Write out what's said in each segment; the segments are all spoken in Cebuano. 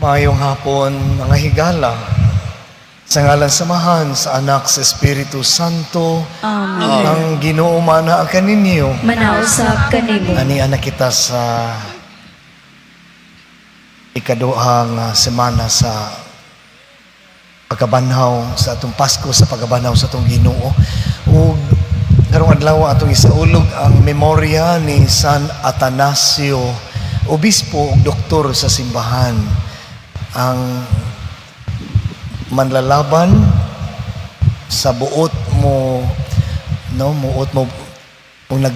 Maayong hapon, mga higala. Sa ngalan sa Amahan, sa Anak, sa Espiritu Santo. Amen. Ang Ginoo manaa kaninyo. Manausap kanimo. Ania na kita sa ikaduhang semana sa pagkabanhaw sa atong Pasko, sa pagkabanhaw sa atong Ginoo. Ug karong adlaw atong isaulog ang memorya ni San Atanasio, obispo ug doktor sa simbahan. Ang manlalaban sa buot mo, no, muot mo o nag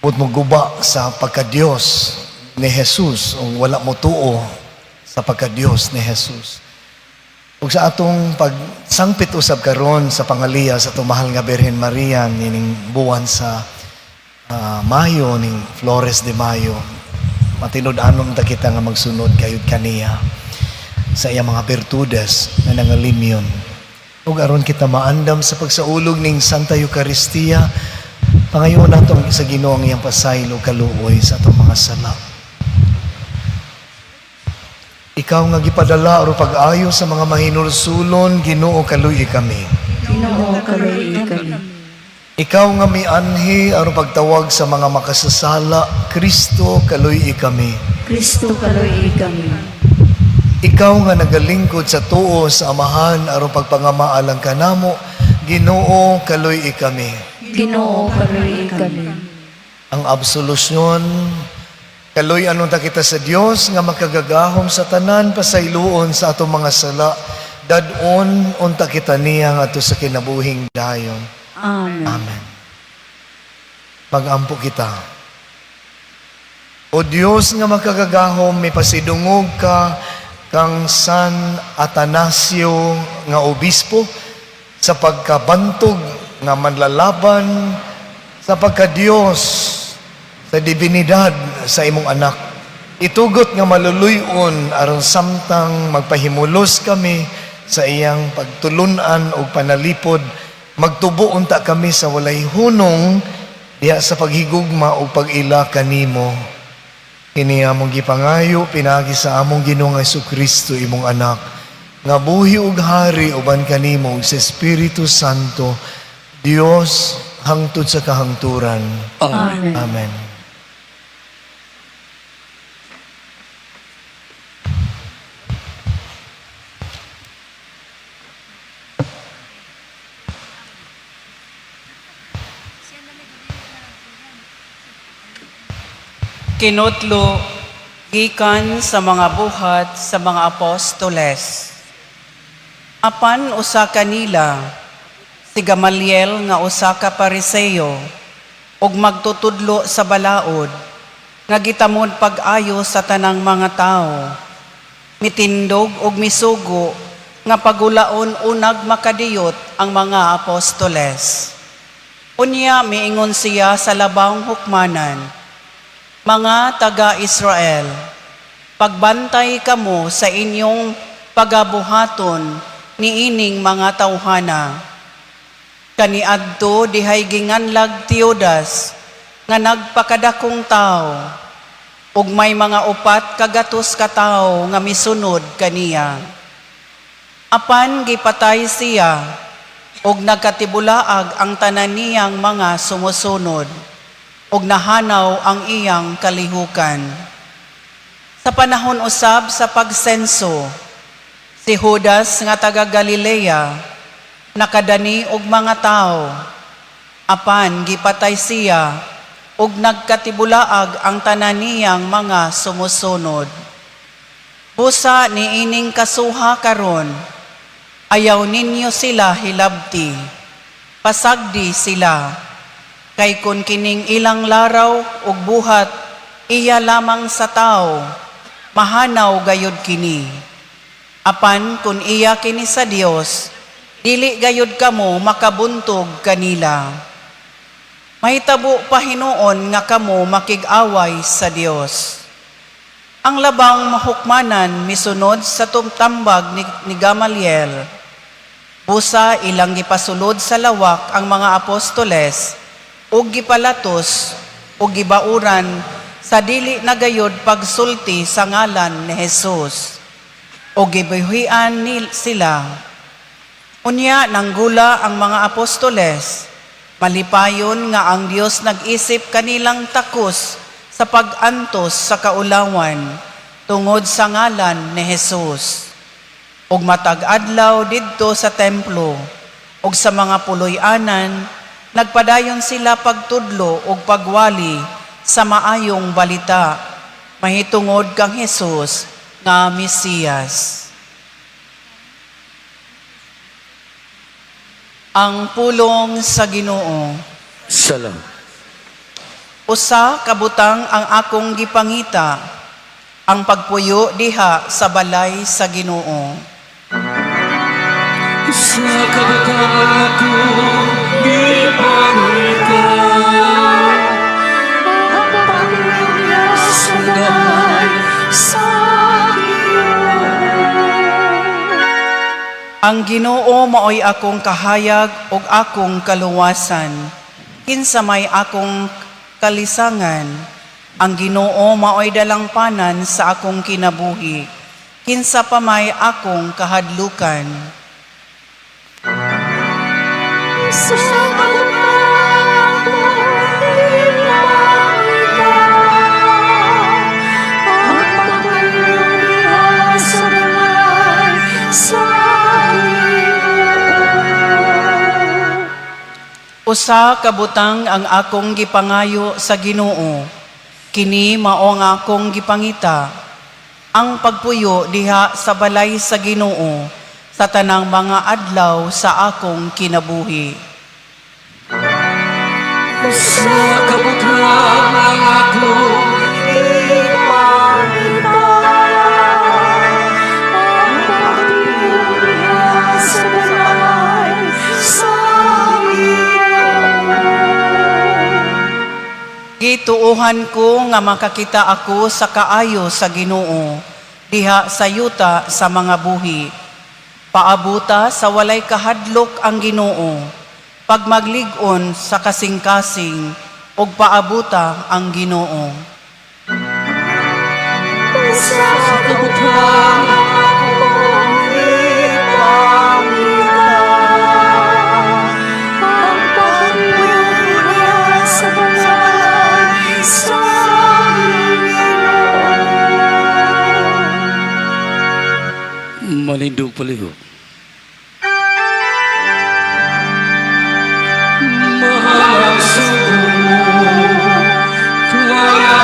buot mo guba sa pagka-Diyos ni Jesus o wala mo tuo sa pagka-Diyos ni Jesus. Ug sa atong pagsangpit usab karon sa pangaliya sa atong mahal nga Birhen Maria nining buwan sa Mayo, ning Flores de Mayo, matinud-anon ta kita nga magsunod kayod kaniya sa iyang mga birtudes nga nangalimyon. Ug aron kita maandam sa pagsaulog ning Santa Eucharistia, pangayoon nato ang sa Ginoo ang iyang pasaylo, kaluoy sa atong mga sala. Ikaw nga gipadala aron pag-ayo sa mga mahinulsulon, Ginoo, kaluy kami. Ginoo, kaluy kami. Ikaw nga mianhi aron pagtawag sa mga makasasala, Kristo, kaluy kami. Kristo, kaluy kami. Ikaw nga nagalingkod sa tuo sa Amahan aron pagpangamaalang kanamo, Ginoo, kaluy kami. Ginoo, kaluy kami. Ang absolusyon, kaluy-an unta kita sa Dios nga makagagahom sa tanan, pasayloon sa atong mga sala, dad-on unta kita niya ngadto sa kinabuhing dayon. Amen. Amen. Magampo kita. O Dios nga makagagahom, may pasidungog ka kang San Atanasio nga obispo sa pagkabantog nga manlalaban sa pagka-Diyos, sa divinidad sa imong anak. Itugot nga maluluy-on aron samtang magpahimulos kami sa iyang pagtulunan o panalipod, magtubo unta kami sa walay hunong diha sa paghigugma o pag-ila kanimo. Kini among gipangayo pinaagi sa among Ginoong Kristo, imong anak, nga buhi ug hari uban kanimo ug sa Espiritu Santo, Dios, hangtod sa kahangturan. Amen. Amen. Kinutlo gikan sa mga Buhat sa mga Apostoles. Apan usa kanila, si Gamaliel nga usa ka Pariseo ug magtutudlo sa balaod nga gitamod pag-ayo sa tanang mga tawo, mitindog ug misugo nga pagulaon unag makadiyot ang mga apostoles. Unya miingon siya sa labawng hukmanan, "Mga taga-Israel, pagbantay kamo sa inyong pagabuhaton niining mga tawhana. Kaniadto dihay ginganlag Teudas nga nagpakadakong tao, ug may mga 400 ka tawo nga misunod kaniya. Apan gipatay siya, ug nagkatibulaag ang tanan niyang mga sumusunod, ug nahanaw ang iyang kalihukan. Sa panahon usab sa pagsenso, si Judas nga taga Galilea nakadani og mga tawo. Apan gipatay siya ug nagkatibulaag ang tanan niyang mga sumusunod. Busa niining kasuha karon, ayaw ninyo sila hilabti. Pasagdi sila. Kay kun kining ilang laraw ug buhat iya lamang sa tao, mahanaw gayud kini. Apan kun iya kini sa Dios, dili gayud kamo makabuntog kanila. Mahitabo pa hinuon nga kamo makig-away sa Dios." Ang labang mahukmanan misunod sa tumtambag ni Gamaliel. Busa ilang gipasulod sa lawak ang mga apostoles ug gipalatos ug gibauran sa dili na gayod pagsulti sa ngalan ni Jesus. O gibuhian nil sila. Unya nanggula ang mga apostoles, malipayon nga ang Dios nag-isip kanilang takos sa pag-antos sa kaulawan tungod sa ngalan ni Jesus. Ug matag adlaw didto sa templo ug sa mga puloy-anan, nagpadayon sila pagtudlo ug pagwali sa maayong balita mahitungod kang Jesus nga Mesiyas. Ang pulong sa Ginoo. Salam. Usa ka butang ang akong gipangita, ang pagpuyo diha sa balay sa Ginoo. Sa kabataan ako, gipangita. Ang pagpapalaya sa balay sa Ginoo. Ang Ginoo maoy akong kahayag ug akong kaluwasan. Kinsa may akong kalisangan, ang Ginoo maoy dalangpanan sa akong kinabuhi. Kinsa pa may akong kahadlukan. Sa kabutang gipangita, ang pagpapalaya sa balay sa Ginoo. Usa ka butang ang akong gipangayo sa Ginoo. Kini mao ang akong gipangita, ang pagpuyo diha sa balay sa Ginoo sa tanang mga adlaw sa akong kinabuhi. Sa kabutan ang ako, Ipangita ang pagpapalaya sa balay sa Ginoo. Gituohan ko nga makakita ako sa kaayo sa Ginoo diha sa yuta sa mga buhi. Paabuta sa walay kahadlok ang Ginoo, pagmaglig-on sa kasing-kasing ug paabuta ang Ginoo. Sa kabutan ang ako, ipangita ang pagpapalaya sa balay sa Ginoo. Manindog palihog. Mahal sugo, tuwala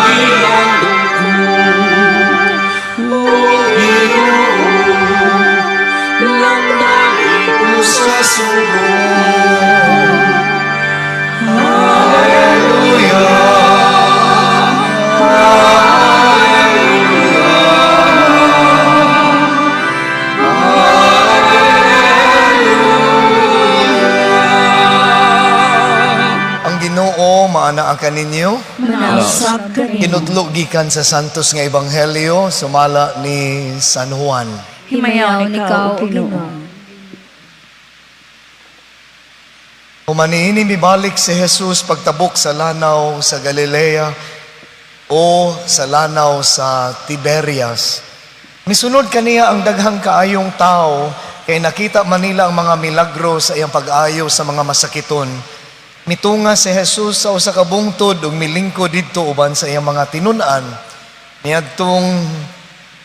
gilandong ko. O Ginoo, landangin ko sa sugo. Ang Ginoo maanaa kaninyo. Manausap kanimo. Kinutlo gikan sa Santos nga Ebanghelyo sumala ni San Juan. Himayaw ikaw, O Ginoo. Humaniini mibalik si Jesus pagtabok sa lanaw sa Galilea o sa lanaw sa Tiberias. Misunod kaniya ang daghang kaayong tao kay nakita man nila ang mga milagro sa iyang pag-ayo sa mga masakiton. Mitunga si Jesus sa usa ka bungtod ug milingkod didto uban sa iyang mga tinun-an. Niadtong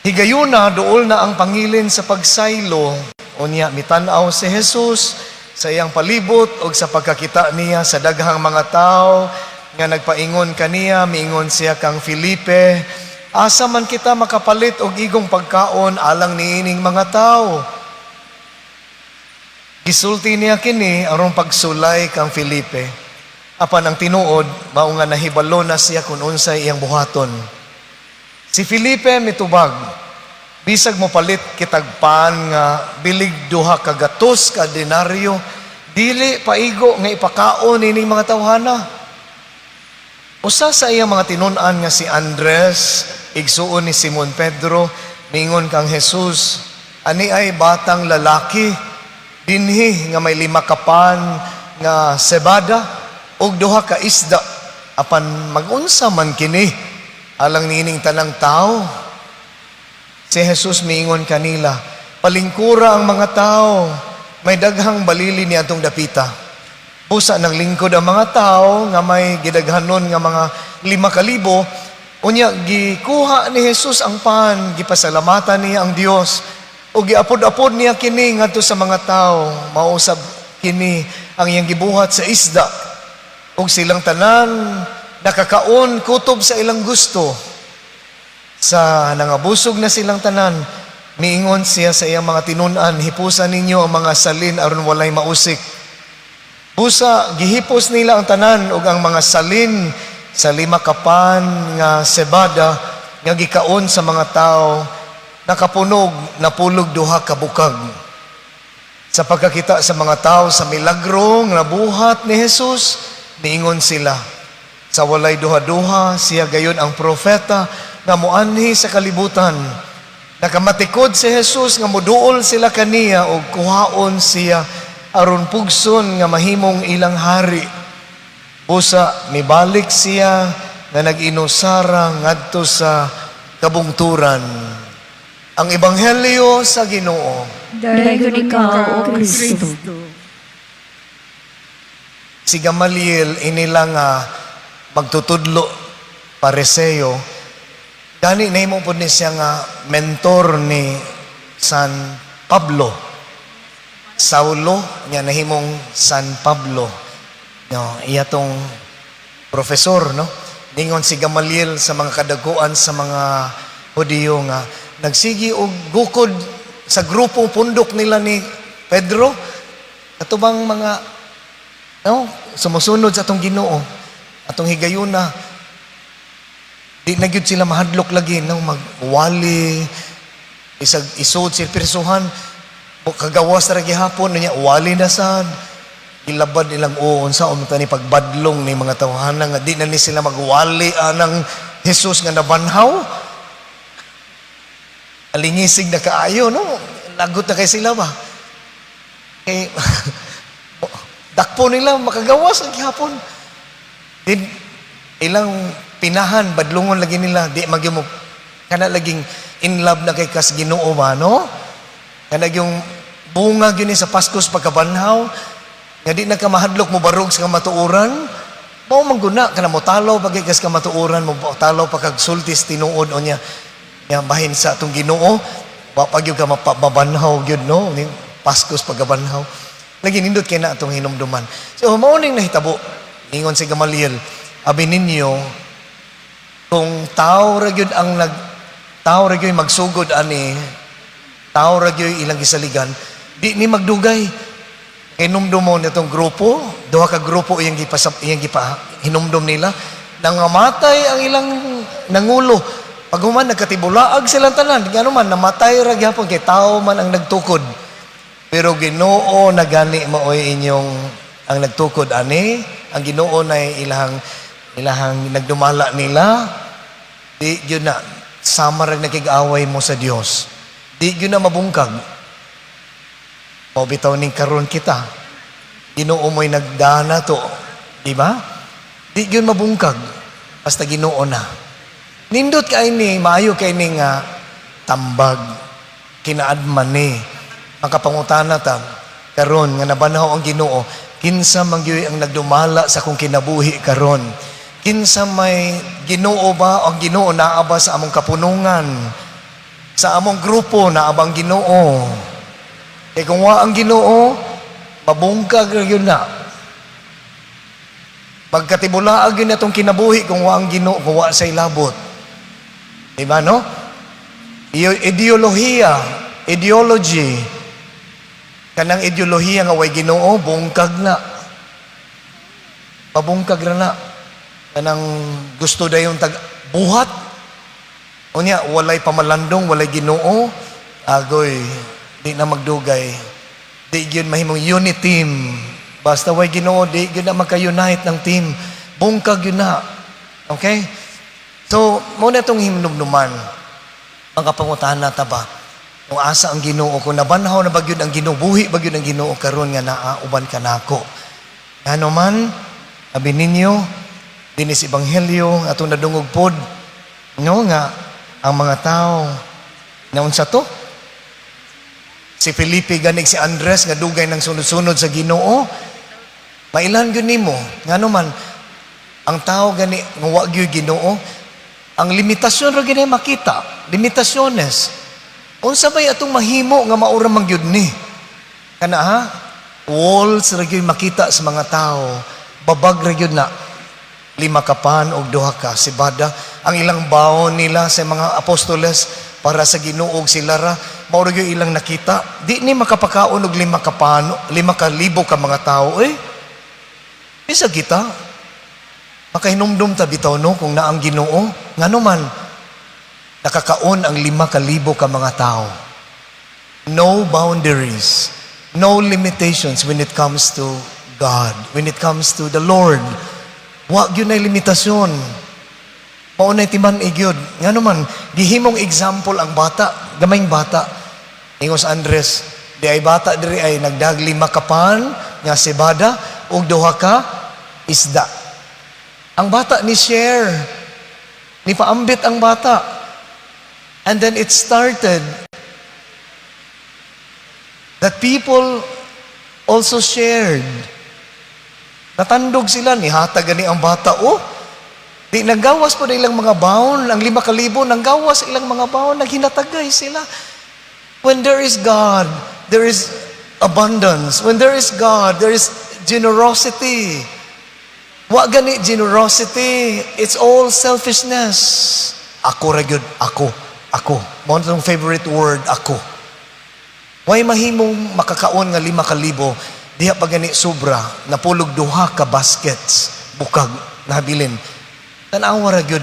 higayuna duol na ang pangilin sa pagsaylo. Unya mitan-aw si Jesus sa iyang palibot ug sa pagkakita niya sa daghang mga tao nga nagpaingon kaniya, miingon siya kang Felipe, "Asa man kita makapalit og igong pagkaon alang niining mga tao?" Gisulti niya kini aron pagsulay kang Felipe. Apan ang tinuod, mao nga nahibalo na siya kung unsay iyang buhaton. Si Felipe mitubag, bisag mo palit kitag pan nga bilig 200 ka denaryo, dili paigo nga ipakaon ining mga tawhana. Usa sa iyang mga tinun-an nga si Andres, igsuon ni Simon Pedro, mingon kang Jesus, ani ay batang lalaki, dinhi nga may 5 ka pan nga sebada ug 2 ka isda, apan magunsa man kini alang niining tanang tao. Si Jesus miingon kanila, "Palingkura ang mga tao, may daghang balili ni atong dapita." Busa naglingkod ang mga tao nga may gidaghanon nga mga 5,000. Unya gikuha ni Jesus ang pan, gipasalamatan niya ang Dios ug giapod-apod niya kini ngadto sa mga tao. Mausab kini ang iyang gibuhat sa isda. Ug silang tanan nakakaon kutob sa ilang gusto. Sa nangabusog na silang tanan, miingon siya sa iyang mga tinun-an, "Hipusa ninyo ang mga salin aron walay mausik." Busa gihipos nila ang tanan ug ang mga salin sa 5 ka pan nga sebada nga gikaon sa mga tao nakapunog 42 ka bukag. Sa pagkakita sa mga tao sa milagro nga nabuhat ni Jesus, niingon sila, "Sa walay duha-duha, siya gayon ang propeta nga muanhi sa kalibutan." Nakamatikod si Jesus nga muduol sila kaniya og kuhaon siya aron pugson nga mahimong ilang hari. Busa mibalik siya nga nag-inusara ngadto sa kabungturan. Ang Ebanghelyo sa Ginoo. Dayon ikaw, O Kristo. Si Gamaliel inila nga magtutudlo, Pariseo, gani nahimo pod ni siya nga mentor ni San Pablo. Saulo nya nahimong San Pablo, no? Iya tong profesor, no? Ningon si Gamaliel sa mga kadaguan sa mga Hudiyo nga nagsigi og gukod sa grupo pundok nila ni Pedro, katubang mga, no, sumusunod sa atong Ginoo atong higayuna, di na gyud sila mahadlok lagi, no, magwali isag isod sila pirsuhan, kagawas ra gihapon niya, wali na sad ilabad nilang uon sa unta ni pagbadlong ni mga tawhana nga di na ni sila magwali anang Jesus nga nabanhaw. Alingisig na kaayo, no? Lagot na kay sila ba kay dakpo nila makagawas ang gihapon din ilang pinahan, badlungon lagi nila, di magyud mo kana laging in love na kay kas Ginoo ba, no? Kana yung bunga gyud ni sa Paskos pagkabanhaw nga di na ka mahadlok mo barog sa kamatuoran. Mao man guna kana mo talaw pag kas kamatuoran, mo talaw pa kag sultis tinuod o niya nya bahin sa atong Ginoo, wa pa gyud ka mabanhaw gyud, no? Ning Paskos pagkabanhaw lagi nindot kay na atong hinumduman. So mao ning nahitabo. Ingon si Gamaliel, "Abi ninyo kung tao ra gyud ang nag tao ra gyud magsugod ani, tao ra gyud ilang gisaligan, di ni magdugay." Kay numdum nitong grupo, duha ka grupo iyang gipasap, iyang gipa hinumdum nila, nangamatay ang ilang nangulo. Pag human nagkatibulaag silang tanan, ngano man namatay ra gyapon kay tao man ang nagtukod. Pero Ginoo na gani maoy inyong ang nagtukod ani, ang Ginoo na ilahang ilahang nagdumala nila, di gyud na sama ra nakig-away mo sa Dios. Di gyud na mabungkag. Mao bitaw ning karon kita. Ginoo mo'y nagdana to. Di ba? Di gyud mabungkag. Basta Ginoo na. Nindot kay ni, maayo kay ni nga tambag. Kinaadman ni. Makapangutana ta karon nga nabanhaw ang Ginoo, kinsa man gyud ang nagdumala sa akong kinabuhi karon? Kinsa may Ginoo ba? Ang Ginoo naa ba sa among kapunungan? Sa among grupo naa ba ang Ginoo? Kay kung wa ang Ginoo, mabungkag ra gyud na. Magkatibulaag gyud na itong kinabuhi kung wa ang Ginoo, kung wa sa ilabot. Di ba, no? Ideolohiya, ideology. Kanang ideolohiya nga way Ginoo, bungkag na. Pabungkag ra na. Kanang gusto dayon tag buhat. Unya, walay pamalandong, walay Ginoo, agoy, di na magdugay. Di gyud mahimong unity team. Basta way Ginoo, di gyud na maka-unite ng team. Bungkag gyud na. Okay? So, mao na itong hinumduman. Ang kapangutana ta ba? Kung asa ang Ginoo, kung nabanhaw na ba gyud ang Ginoo, buhi ba gyud ang Ginoo karon nga naa uban kanako? Ngano man, abi ninyo, dinis ebanghelyo atong nadungog pod, no, nga ang mga tao Naunsa to? Si Felipe ganig si Andres nga dugay nang sunod-sunod sa Ginoo. Mailan gyud nimo ngano man ang tao gani nga wa gyud Ginoo, ang limitasyon ra gyud makita, limitasyones. Unsa bay atong mahimo nga maura man gyud ni? Kana ha? Walls ra gyud makita sa mga tao. Babag ra gyud na 5 ka pan og 2 ka sibada. Ang ilang baon nila sa mga apostoles para sa Ginoo sila ra mao ra gyud ilang nakita. Di ni makapakaon og 5 ka pan, 5,000 ka mga tao eh. Bisa kita makahinumdum ta bitaw no kung naang Ginoo, ngano man nakakaon ang 5,000 ka mga tao. No boundaries, no limitations when it comes to God, when it comes to the Lord. Wa gyud nay limitasyon. Mao nay timan-i gyud. Ngano man gihimong example ang bata, gamayng bata. Ingon sa Andres, di ay bata diri ay nagdag 5 ka pan nga sebada ug 2 ka isda. Ang bata ni share, ni paambit ang bata. And then it started that people also shared. Natandog sila, nihatag gani ang bata. Oh, di nanggawas po na ilang mga baon, ang 5,000, nanggawas ilang mga baon, naghinatagay sila. When there is God, there is abundance. When there is God, there is generosity. Wa gani generosity, it's all selfishness. Ako ra gyud, ako, ako. Mao na tong favorite word, ako. Way mahimong makakaon nga 5,000, diha pa gani sobra, napulog 2 ka baskets, bukag, nabilin. Tan-awa ra gyud,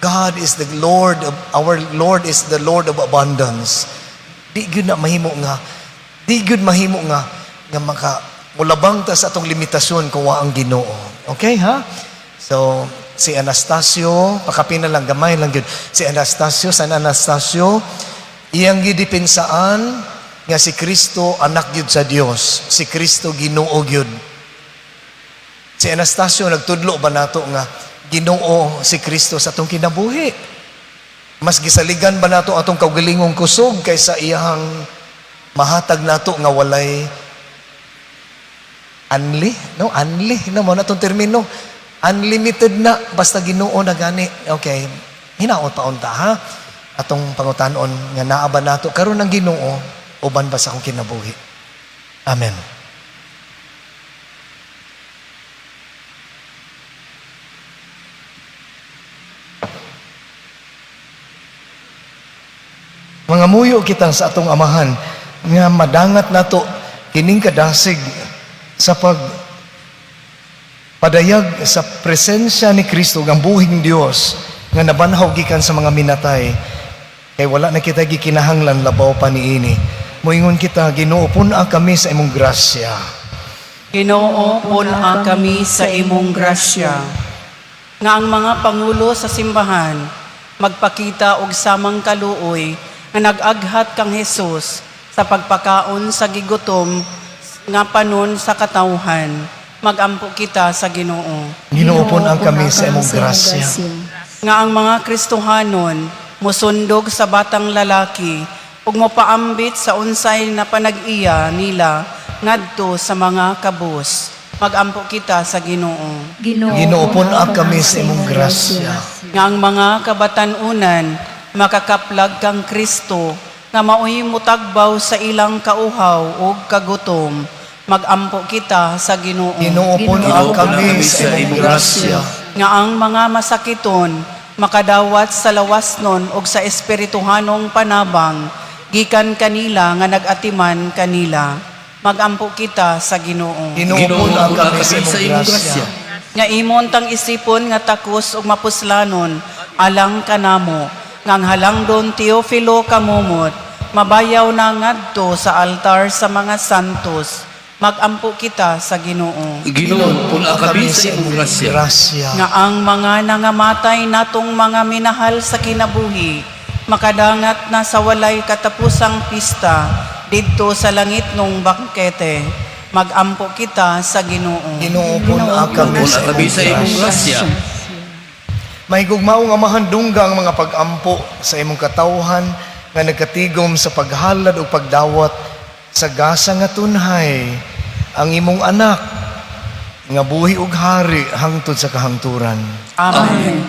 God is the Lord of, our Lord is the Lord of abundance. Di gyud na mahimo nga, di gyud mahimo nga, nga maka, mulabang ta sa atong limitasyon kung wa ang Ginoo. Okay, ha? So, si Anastasio, pakapina lang, gamay lang gyud. Si Anastasio, San Anastasio, iyang gidipensaan nga si Kristo anak gyud sa Dios, si Kristo Ginoo gyud. Si Anastasio nagtudlo ba nato nga Ginoo si Kristo sa atong kinabuhi? Mas gisaligan ba nato atong kaugalingong kusog kaysa iyang mahatag nato nga walay unli, no? Unli, no mo na tong termino. Unlimited na basta Ginoo na gani. Okay. Hinaot pa unta ha. Atong pangutanon nga naa ba nato karon ang Ginoo uban ba sa akong kinabuhi? Amen. Mangamuyo kita sa atong amahan nga madangat nato kining kadasig sa pag padayag sa presensya ni Kristo ang buhing Dios nga nabanhaw gikan sa mga minatay, kay wala na kita gikinahanglan labaw pa niini. Moingon kita, Ginoo, pun-a kami sa imong grasya. Ginoo, pun-a kami sa imong grasya. Nga ang mga pangulo sa simbahan magpakita og samang kaluoy nga nag-aghat kang Hesus sa pagpakaon sa gigutom nga panon sa katawhan. Magampo kita sa Ginoo. Ginoo, pun-a kami sa imong grasya. Nga ang mga Kristohanon mosundog sa batang lalaki ug mopaambit sa unsay na panag-iya nila ngadto sa mga kabus. Magampo kita sa Ginoo. Ginoo, pun-a kami sa imong grasya. Nga ang mga kabatan-unan makakaplag kang Kristo nga maoy mutagbaw sa ilang kauhaw ug kagutom. Magampo kita sa Ginoo. Ginoo, pun-a kami sa imong grasya. Nga ang mga masakiton makadawat sa lawasnon ug sa espirituhanong panabang gikan kanila nga nag-atiman kanila. Magampo kita sa Ginoo. Ginoo, pun-a kami sa imong grasya. Nga imon tang isipon nga takos ug mapuslanon alang kanamo nga ang halangdon Teofilo kamumot mabayaw na ngadto sa altar sa mga santos. Magampo kita sa Ginoo. Ginoo, pun-a kami sa imong grasya. Grasya. Nga ang mga nangamatay natong mga minahal sa kinabuhi makadangat na sa walay katapusang pista didto sa langit nung bangkete. Magampo kita sa Ginoo. Ginoo, pun-a kami Pun-a kami sa sa imong imong grasya. grasya. Mahigugmaong Amahan, dungga ang mga pag-ampo sa imong katawhan nga nagkatigom sa paghalad ug pagdawat sa gasa nga tunhay ang imong anak nga buhi ug hari hangtod sa kahangturan. Amen.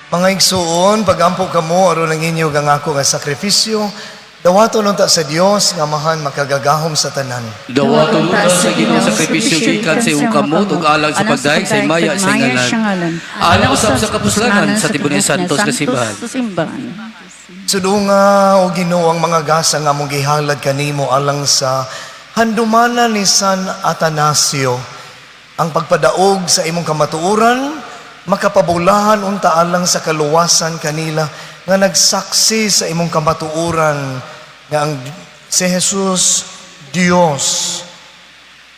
Mga igsuon, pagampo kamo aron ang inyo ang ako nga sakripisyo, dawaton unta sa Dios nga Amahan makagagahom sa tanan. Dawaton unta sa Ginoo sakripisyo gikan sa imong kamot ug alang sa pagdayeg sa himaya sa ngalan. Alang usab sa kapuslanan sa tibuok ni Santos nga simbahan. Sa simbahan. Sudunga o Ginoo ang mga gasa nga among gihalad kanimo alang sa handumanan ni San Atanasio. Ang pagpadaog sa imong kamatuoran, makapabulahan unta alang sa kaluwasan kanila nga nagsaksi sa imong kamatuoran nga ang si Jesus Dios.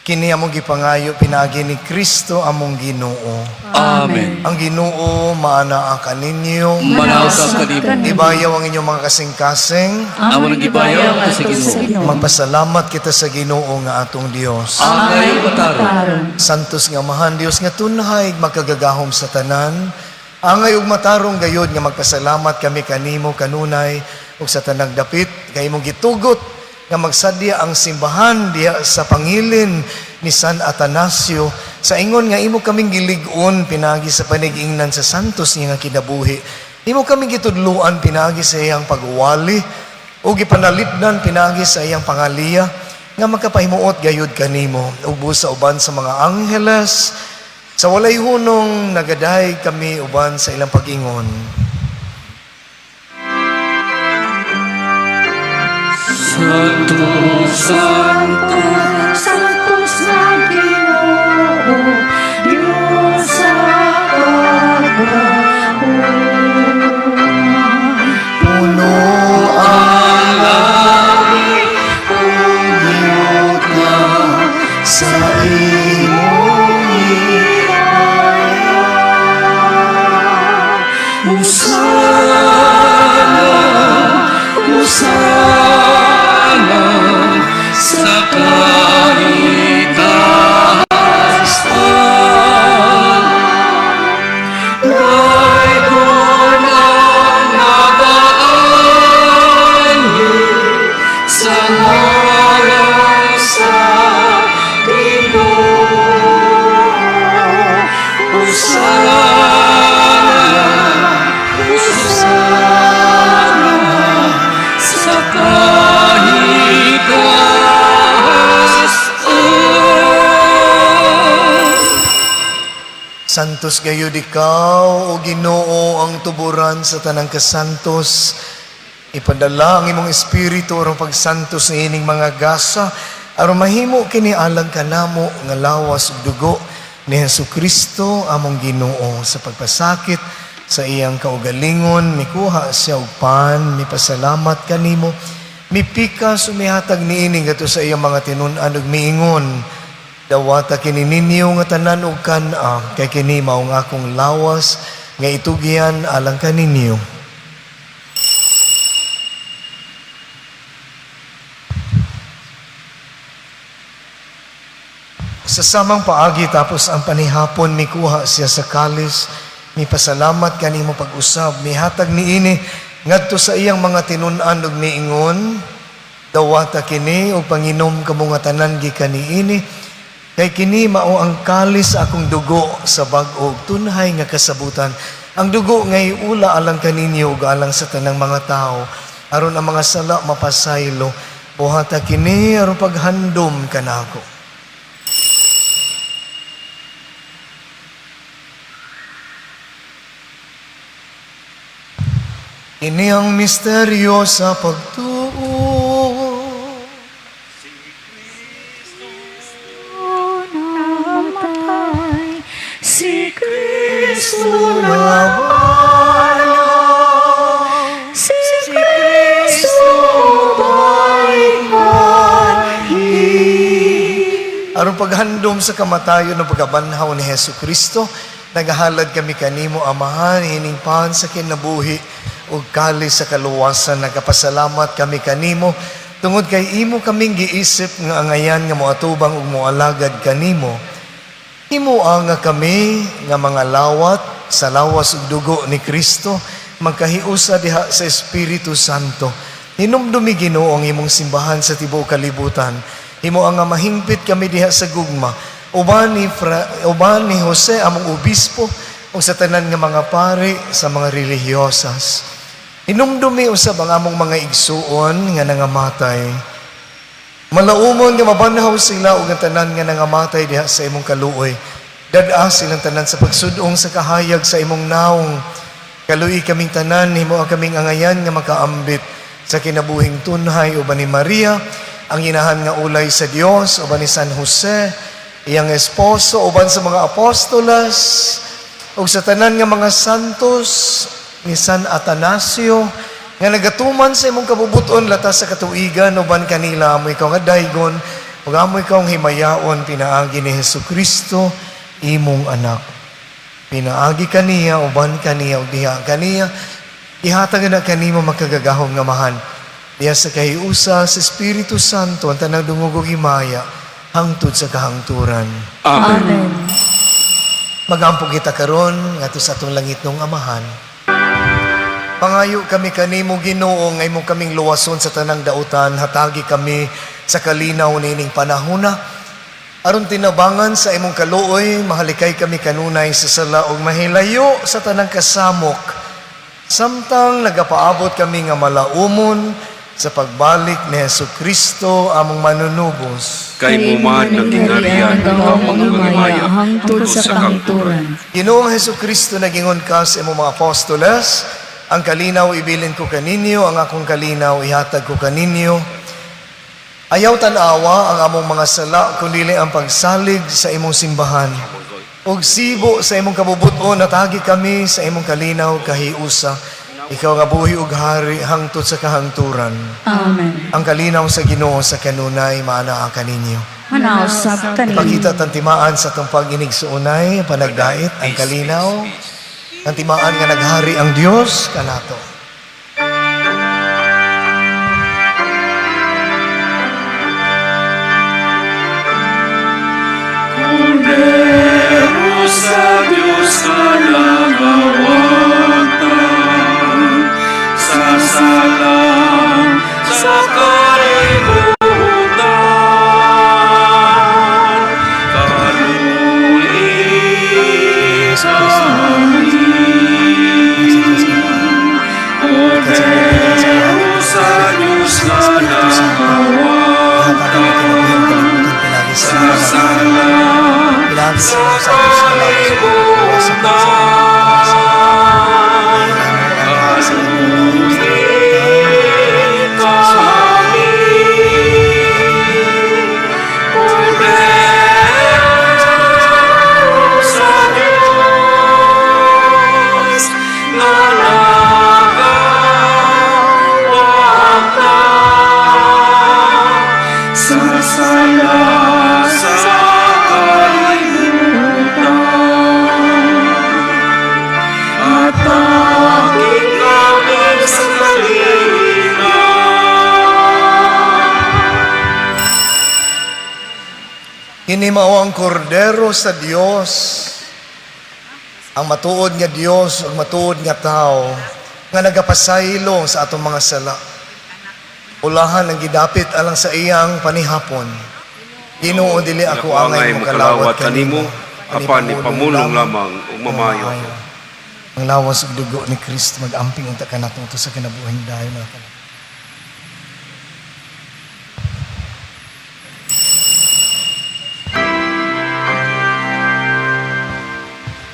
Kini among gipangayo pinaagi ni Kristo among Ginoo. Amen. Ang Ginoo maanaa kaninyo. Manaog usab kanimo. Ibayaw ang inyong mga kasing-kasing. Amo nang gibayaw sa Ginoo. Magpasalamat kita sa Ginoo nga atong Dios. Angay ug matarong. Santos nga Amahan Dios nga tunhay makagagahom sa tanan. Angay ug matarong gayod nga magpasalamat kami kanimo kanunay ug sa tanang dapit kay imong gitugot nga magsadya ang simbahan diha sa pangilin ni San Atanasio sa ingon nga imo kaming gilig-on pinaagi sa panigingnan sa santos niya nga kinabuhi. Imo kaming gitudluan pinaagi sa iyang pagwali ug gipanalipdan pinaagi sa iyang pangaliya nga makapahimuot gayud kanimo ug busa uban sa mga angheles sa walay hunong nagadayeg kami uban sa ilang pag-ingon. Santo, Santo, Santos nga Ginoo, Diyos sa kagahom. Puno ang langit ug yuta sa imong himaya. Hosana, Hosana, sa kaitaasan. Daygon ang nagaanhi sa ngalan sa Ginoo. Hosana, Hosana, sa kaitaasan. Santos gayud ikaw, o Ginoo, ang tuburan sa tanang kasantos. Ipadala ang imong espiritu aron pagsantos niining mga gasa aron mahimo kini alang kanamo nga lawas ug dugo ni Hesus Kristo among Ginoo. Sa pagpasakit sa iyang kaugalingon, mikuha siya og pan, mipasalamat kanimo, mipikas, mihatag niini ngadto sa iyang mga tinun-an ug miingon, "Dawata kini ninyo nga tanan og kan-a, kay kini mao ang akong lawas nga itugyan alang kaninyo." Sa samang paagi tapos ang panihapon, mikuha siya sa kalis, mipasalamat kanimo pag-usab, mihatag niini ngadto sa iyang mga tinun-an ug miingon, "Dawata kini ug panginom kamo nga tanan gikan niini, kay kini mao ang kalis sa akong dugo sa bag-o ug tunhay nga kasabutan, ang dugo nga iula alang kaninyo ug alang sa tanang mga tawo aron ang mga sala mapasaylo. Buhata kini aron paghandom kanako." Ini ang misteryo sa pagtuo. Namatay, si Kristo Nabanhaw. Si Kristo balikmanhi. Aron paghandom sa kamatayon ug pagkabanhaw ni Hesus Kristo, nagahalad kami kanimo, Amahan, ining pan sa kinabuhi ug kalis sa kaluwasan. Nagapasalamat kami kanimo tungod kay imo kaming giisip nga angayan nga moatubang ug moalagad kanimo. Himoa nga kami nga mga lawat sa lawas ug dugo ni Kristo magkahiusa diha sa Espiritu Santo. Hinumdumi, Ginoo, ang imong simbahan sa tibuok kalibutan. Himoa nga mahingpit kami diha sa gugma. Uban ni Jose among obispo ug sa tanan nga mga pari sa mga relihiyosas. Hinumdumi usab ang among mga igsuon nga nangamatay. Malaumon nga mabanhaw sila ug ang tanan nga nangamatay diha sa imong kaluoy. Dad-a silang tanan sa pagsudong sa kahayag sa imong naong. Kaluoyi kaming tanan, himoa kaming angayan nga makaambit sa kinabuhing tunhay uban ni Maria, ang inahan nga ulay sa Dios, uban ni San Jose, iyang esposo, uban sa mga apostoles, ug sa tanan nga mga santos ni San Atanasio, nga nagatuman sa imong kabubuton latas sa katuigan uban kanila amo ikaw nga daygon ug amo ikaw nga himayaon pinaagi ni Hesukristo imong anak. Pinaagi kaniya, uban kaniya ug diha kaniya ihatag na kanimo makagagahom nga Amahan diha sa kahiusa sa Espiritu Santo ang tanang dungog ug himaya hangtod sa kahangturan. Amen. Amen. Magampo kita karon ngadto sa atong langitnong Amahan. Pangayo kami kanimo, Ginoo, nga imo kaming luwason sa tanang dautan, hatagi kami sa kalinaw niining panahona. Aron tinabangan sa imong kaluoy, mahalikay kami kanunay sa sala ug mahilayo sa tanang kasamok. Samtang nagapaabot kami nga malaumon sa pagbalik ni Hesukristo among manunubos. Kay imo man ang gingharian, ang himaya, hangtod sa kahangturan. Ginoong Hesukristo, nagingon ka sa imong mga apostoles, "Ang kalinaw ibilin ko kaninyo, ang akong kalinaw ihatag ko kaninyo." Ayaw tan-awa ang among mga sala, kundi ang pagsalig sa imong simbahan. Ug sibo sa imong kabubuton, hatagi kami sa imong kalinaw kahiusa. Ikaw nga buhi ug hari hangtod sa kahangturan. Amen. Ang kalinaw sa Ginoo sa kanunay maanaa kaninyo. Manaa usab kaninyo. Ipakita tang timaan sa atong pag-inigsuonay, panagdait, ang kalinaw. Ang timaan nga naghari ang Dios kanato. Kordero sa Diyos nga nangawatan sa sala sa kalibutan. Kaluoyi kami. Kordero sa Diyos nga nangawatan sa sala sa kalibutan. Kaluoyi kami. Kordero sa Diyos nga nangawatan sa sala sa kalibutan. Hatagi kami sa kalinaw. Kini mao ang kordero sa Dios, ang matuod nga Dios ug matuod nga tao nga nagapasaylo sa atong mga sala. Ulahan ang gidapit alang sa iyang panihapon. Ginoo, dili ako angay mokalawat kanimo, apan ipamulong lamang ug mamayo ako. Ang lawas ug dugo ni Kristo mag-amping unta kanato sa kinabuhing dayon nga tanan.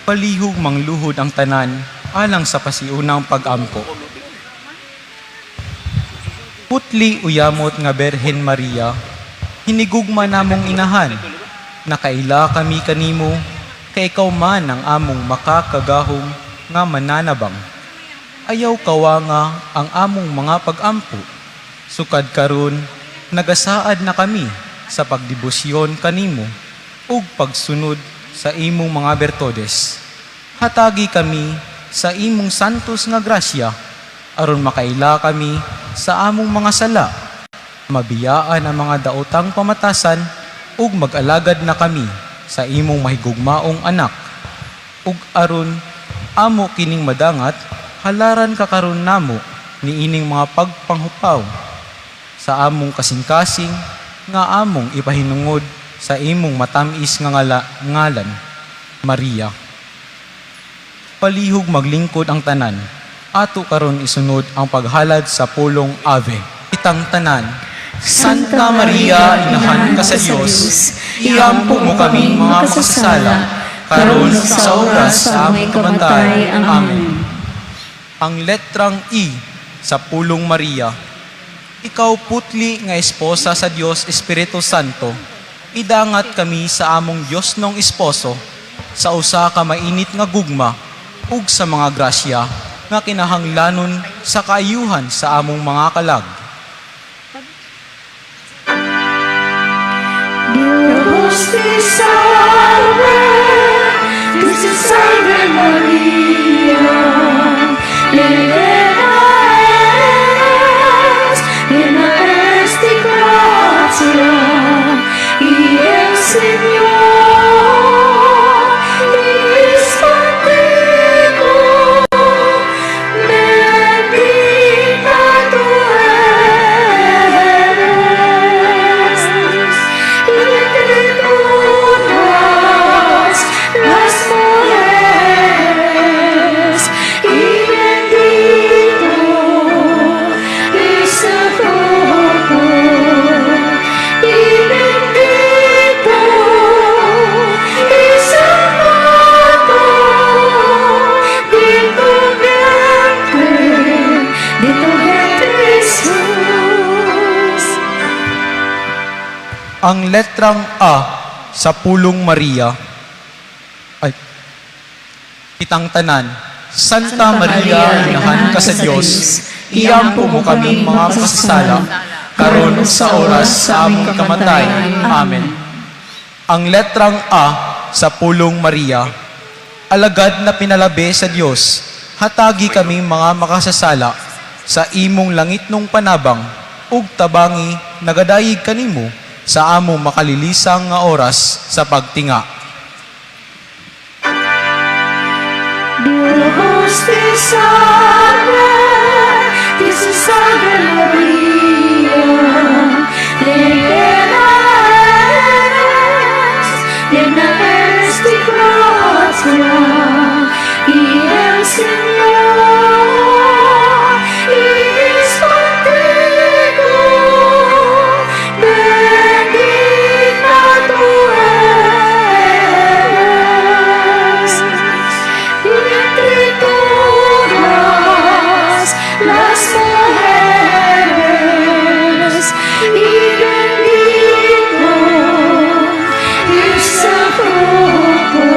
Palihog mangluhod ang tanan alang sa pasiunang pag-ampo. Putli uyamot nga Berhen Maria, hinigugma namong inahan, nakaila kami kanimo, kay ikaw man ang among makakagahom nga mananabang. Ayaw kawanga ang among mga pag-ampo. Sukad karon, nagasaad na kami sa pagdebosyon kanimo ug pagsunod sa imong mga bertudes. Hatagi kami sa imong santos nga grasya aron makaila kami sa among mga sala, mabiyaan ang mga daotang pamatasan ug mag-alagad na kami sa imong mahigugmaong anak. Ug aron amo kining madangat, halaran ka karon namo niining mga pagpanghupaw sa among kasing-kasing nga among ipahinungod sa imong matamis nga ngalan, Maria. Palihog maglingkod ang tanan, ato karon isunod ang paghalad sa pulong Ave. Kitang tanan, Santa Maria, inahan ka sa Dios, iampo mo kami mga makasasala, karon sa oras sa among kamatay. Amen. Ang letrang E sa pulong Maria, ikaw putli nga esposa sa Dios Espiritu Santo, idangat kami sa among Dios nong esposo, sa usa ka mainit nga gugma ug sa mga grasya nga kinahanglanon sa kaayuhan sa among mga kalag. Dios te salve, Dios te salve María, plena eres de gracia, y el Señor es contigo, bendita tú eres entre todas las mujeres, y bendito es el fruto, y bendito es el fruto de tu vientre, de tu vientre, Jesús. Ang letrang A sa pulong Maria ay kitang tanan, Santa Maria, inahan ka sa Dios, iampo mo kami mga makasasala, karon sa oras sa among kamatay. Amen. Ang letrang A sa pulong Maria, alagad na pinalabi sa Dios, hatagi kami mga makasasala sa imong langitnong panabang ug tabangi nagadayig kanimo sa among makalilisang nga oras sa pagtinga. Dios te salve, Dios te salve María, plena eres de gracia, y el Señor es contigo, bendita tú eres entre todas las mujeres, y bendito es el fruto,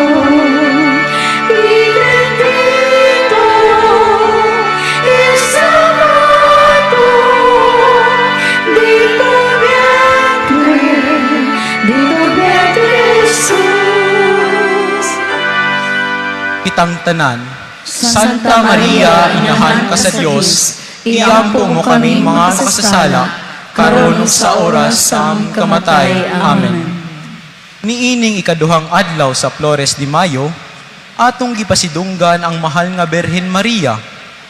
y bendito es el fruto de tu vientre, de tu vientre, Jesús. Kitang tanan, Santa Maria, inahan ka sa Dios, iampo mo kami mga makasasala, karon sa oras sa among kamatay. Amen. Niining ikaduhang adlaw sa Flores de Mayo, atong gipasidunggan ang mahal nga Birhen Maria,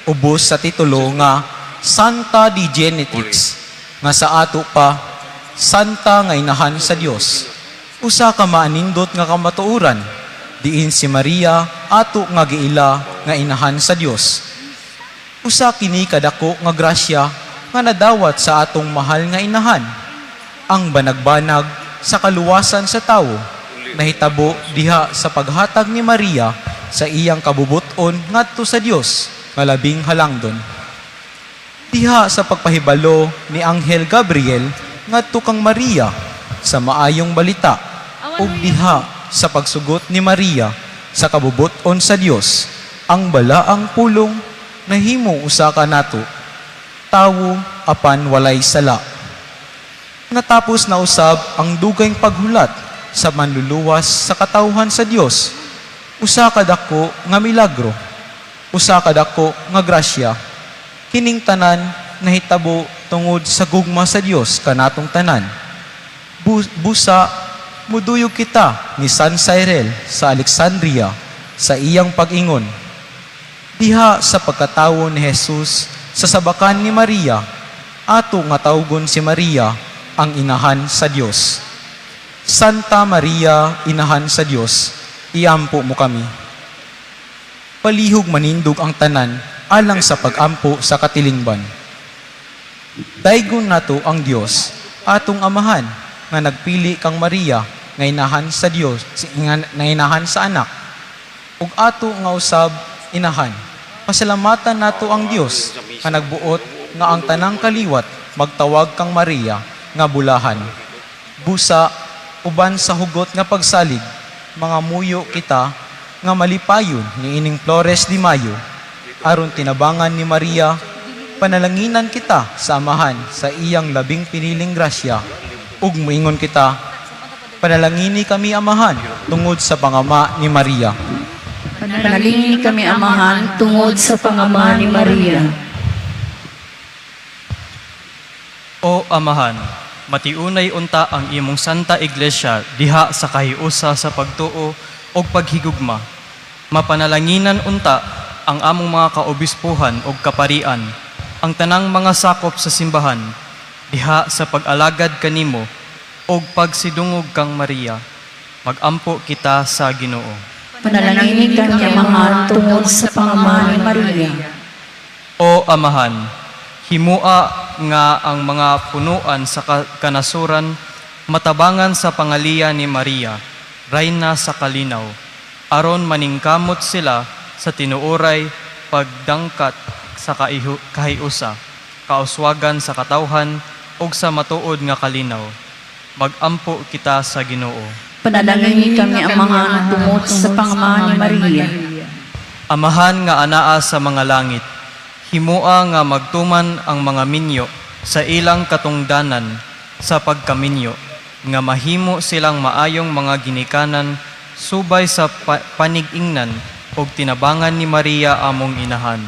ubos sa titulo nga Santa Dei Genitrix, nga sa ato pa, Santa nga inahan sa Dios. Usa ka maanindot nga kamatuoran, diin si Maria ato nga giila nga inahan sa Dios. Usa kini kadako nga grasya nga nadawat sa atong mahal nga inahan. Ang banagbanag sa kaluwasan sa tawo nahitabo diha sa paghatag ni Maria sa iyang kabubuton ngadto sa Dios nga labing halangdon. Diha sa pagpahibalo ni Anghel Gabriel ngadto kang Maria sa maayong balita ug diha sa pagsugot ni Maria sa kabubuton sa Dios, ang balaang pulong nahimo usa ka nato, tawo apan walay sala. Natapos na usab ang dugayng paghulat sa manluluwas sa katawhan sa Dios. Usa ka dako nga milagro, usa ka dako nga grasya. Kining tanan nahitabo tungod sa gugma sa Dios kanatong tanan. Busa muduyog kita ni San Cyril sa Alexandria sa iyang pag-ingon. Diha sa pagkatawo ni Jesus. Sa sabakan ni Maria, ato nga tawgon si Maria ang inahan sa Dios. Santa Maria, inahan sa Dios, iampo mo kami. Palihog manindog ang tanan alang sa pagampo sa katilingban. Daygon nato ang Dios, atong amahan, nga nagpili kang Maria nga inahan sa Dios, nga inahan sa anak. Ug ato nga usab inahan. Pasalamatan nato ang Dios nga nagbuot nga ang tanang kaliwat magtawag kang Maria nga bulahan. Busa uban sa hugot nga pagsalig, mga muyo kita nga malipayon niining Flores de Mayo aron tinabangan ni Maria, panalanginan kita sa Amahan sa iyang labing piniling grasya ug moingon kita: Panalangini kami, Amahan, tungod sa pangama ni Maria. Panalangini kami, Amahan, tungod sa pangama ni Maria. O Amahan, matiunay unta ang imong Santa Iglesia diha sa kahiusa sa pagtuo ug paghigugma. Mapanalanginan unta ang among mga kaobispuhan ug kaparian, ang tanang mga sakop sa simbahan, diha sa pag-alagad kanimo ug pagsidungog kang Maria. Magampo kita sa Ginoo. Panalangini kami, Amahan, tungod sa pangama ni Maria. O Amahan, himua nga ang mga punuan sa kanasuran matabangan sa pangaliya ni Maria, rayna sa kalinaw, aron maningkamot sila sa tinuoray pagdangkat sa kahiusa, kauswagan sa katawhan ug sa matuod nga kalinaw. Magampo kita sa Ginoo. Panalangini kami, Amahan, tungod sa pangama ni Maria. Amahan nga anaa sa mga langit, himua nga magtuman ang mga minyo sa ilang katungdanan sa pagkaminyo, nga mahimo silang maayong mga ginikanan subay sa panigingnan ug tinabangan ni Maria among inahan.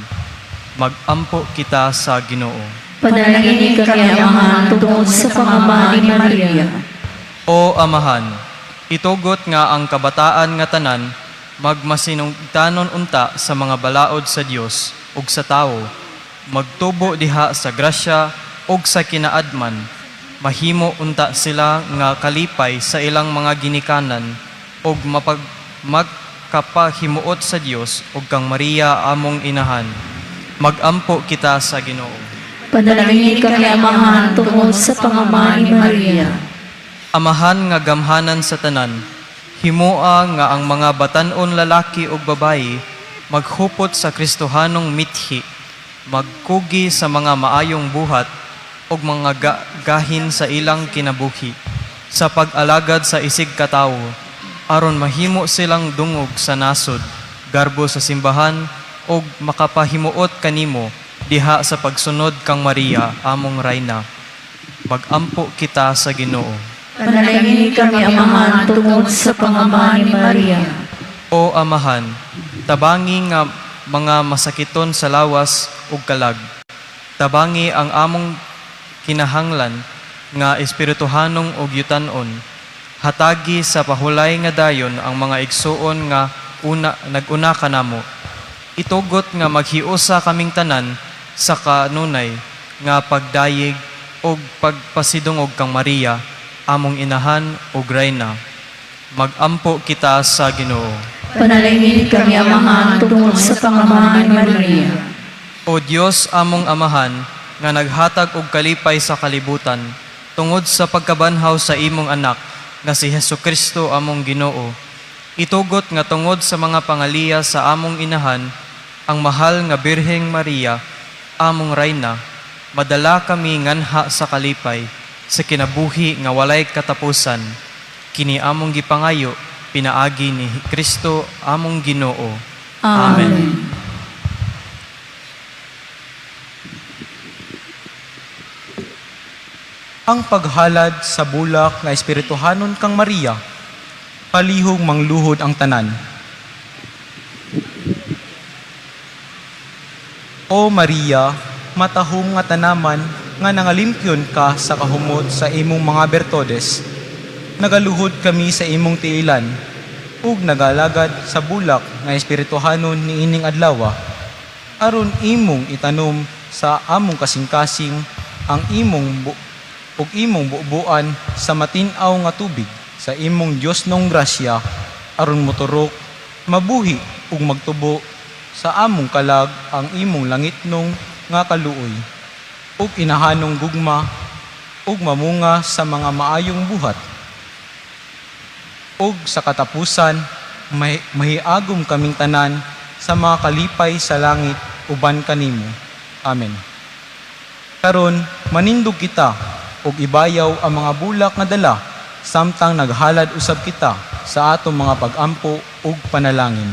Magampo kita sa Ginoo. Panalangini kami, Amahan, tungod sa pangama ni Maria. O Amahan, itugot nga ang kabataan nga tanan magmasinugtanon unta sa mga balaod sa Dios ug sa tawo, magtubo diha sa grasya ug sa kinaadman, mahimo unta sila nga kalipay sa ilang mga ginikanan ug magkapahimuot sa Dios ug kang Maria among inahan. Magampo kita sa Ginoo. Panalangini kami, Amahan, tungod sa pangama ni Maria. Amahan nga gamhanan sa tanan, himoa nga ang mga batan-on lalaki ug babayi maghupot sa Kristohanong mithi, magkugi sa mga maayong buhat ug mga gahin sa ilang kinabuhi sa pag-alagad sa isig katawo, aron mahimo silang dungog sa nasod, garbo sa simbahan ug makapahimuot kanimo diha sa pagsunod kang Maria among rayna. Magampo kita sa Ginoo. Panalangini kami, Amahan, tungod sa pangama ni Maria. O Amahan, tabangi nga mga masakiton sa lawas ug kalag. Tabangi ang among kinahanglan nga espirituhanong ug yutan-on. Hatagi sa pahulay nga dayon ang mga igsuon nga una naguna kanamo. Itugot nga maghiusa kaming tanan sa kanunay nga pagdayeg ug pagpasidungog kang Maria, among inahan ug rayna. Magampo kita sa Ginoo. Panalangini kami, Amahan, tungod sa pangama ni Maria. O Dios among Amahan, nga naghatag og kalipay sa kalibutan, tungod sa pagkabanhaw sa imong anak, nga si Hesus Kristo among Ginoo, itugot nga tungod sa mga pangaliya sa among inahan, ang mahal nga Birheng Maria, among rayna, madala kami nganha sa kalipay, sa kinabuhi nga walay katapusan. Kini among gipangayo, pinaagi ni Kristo among Ginoo. Amen. Ang paghalad sa bulak nga espirituhanon kang Maria, palihog mangluhod ang tanan. O Maria, matahom nga tanaman nga nangalimpyon ka sa kahumot sa imong mga bertodes, nagaluhod kami sa imong tiilan, ug nagalagad sa bulak nga espirituhanon niining adlawa, aron imong itanom sa among kasing-kasing ang imong ug imong bubuan sa matin-aw nga tubig sa imong Diosnong grasya aron moturok, mabuhi ug magtubo sa among kalag ang imong langitnong nga kaluoy ug inahanong gugma ug mamunga sa mga maayong buhat. Ug sa katapusan, mahiagom kaming tanan sa mga kalipay sa langit uban kanimo. Amen. Karon, manindog kita ug ibayaw ang mga bulak nga dala samtang naghalad usab kita sa atong mga pag-ampo ug panalangin.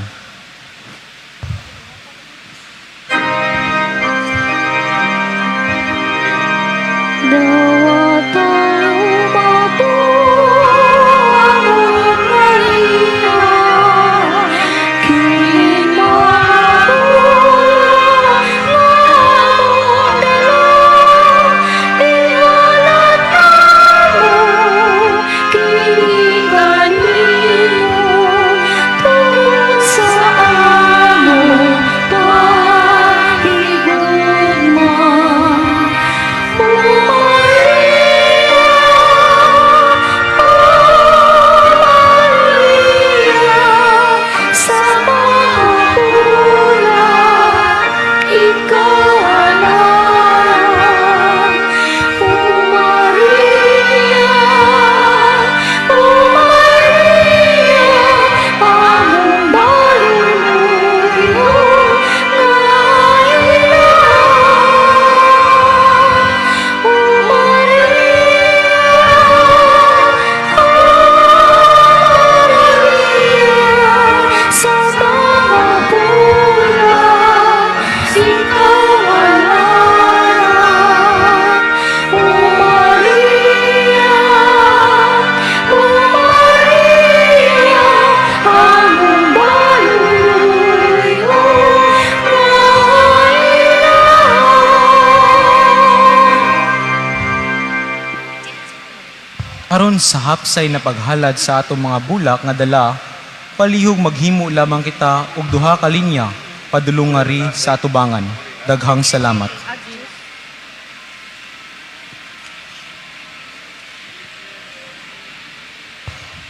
Dawata umato among Maria, kining mga bulak nga among dala, ihalad namo kini kanimo tungod sa among paghigugma. O Maria, O Maria, sa mga bulak, ikaw alang. O Maria, O Maria, among baluluyon nga inahan. O Maria, O Maria, sa mga bulak, ikaw alang. O Maria, O Maria, among baluluyon nga inahan. Aron sa hapsay na paghalad sa atong mga bulak nga dala, palihog maghimo lamang kita og duha ka linya padulong ngari sa atubangan. Daghang salamat.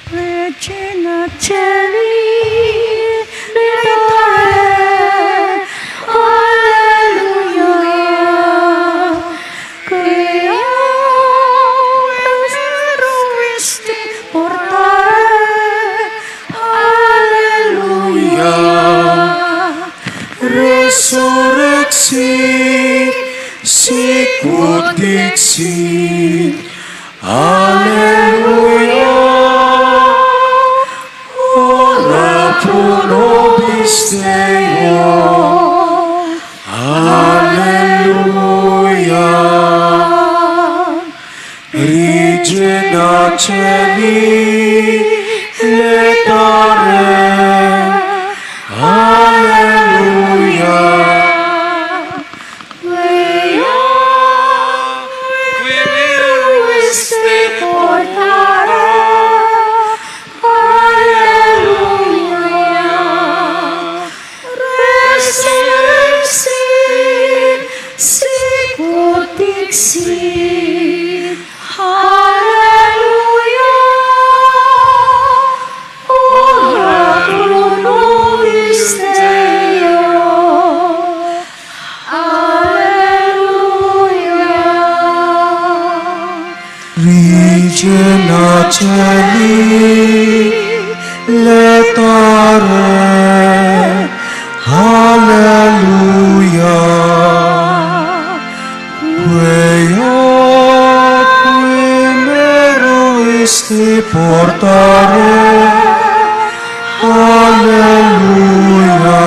Regina Caeli, laetare, Alleluia. Quia meruisti portare, Alleluia. Resurrexit, sicut dixit, Alleluia. Ora pro nobis Deo, Alleluia. Regina Caeli, laetare, Alleluia. Quia meruisti portare, Alleluia. Resurrexit, sicut dixit, Alleluia. Ora pro nobis Deo, Alleluia. Regina Caeli, laetare, Alleluia. Quia qui meruisti portare, Alleluia.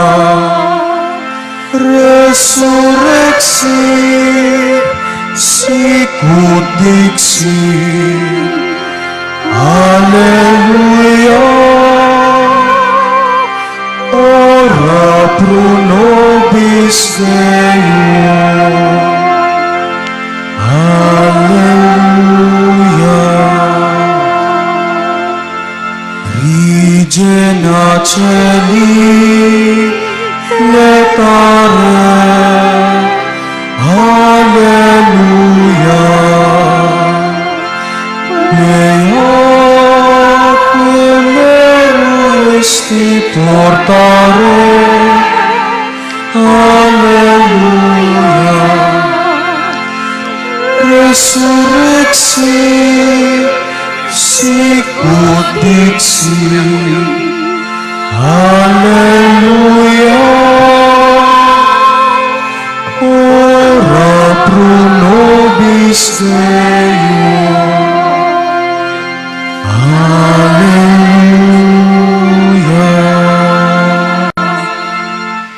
Resurrexit, sicut dixit, Alleluia. Ora pro nobis Deo. Alleluia. Regina Caeli, laetare, Resurrexit, sicut dixit. Alleluia. Ora pro nobis Deum. Alleluia.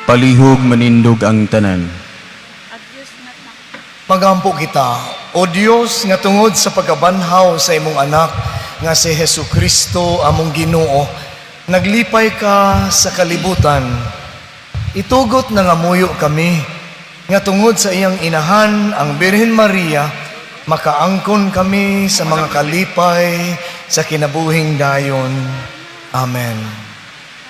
Palihog manindog ang tanan. Magampo kita, O Dios, nga tungod sa pagkabanhaw sa imong anak nga si Hesu Kristo among Ginoo, naglipay ka sa kalibutan. Itugot nangamuyo kami nga tungod sa iyang inahan ang Birhen Maria, makaangkon kami sa mga kalipay sa kinabuhing dayon. Amen.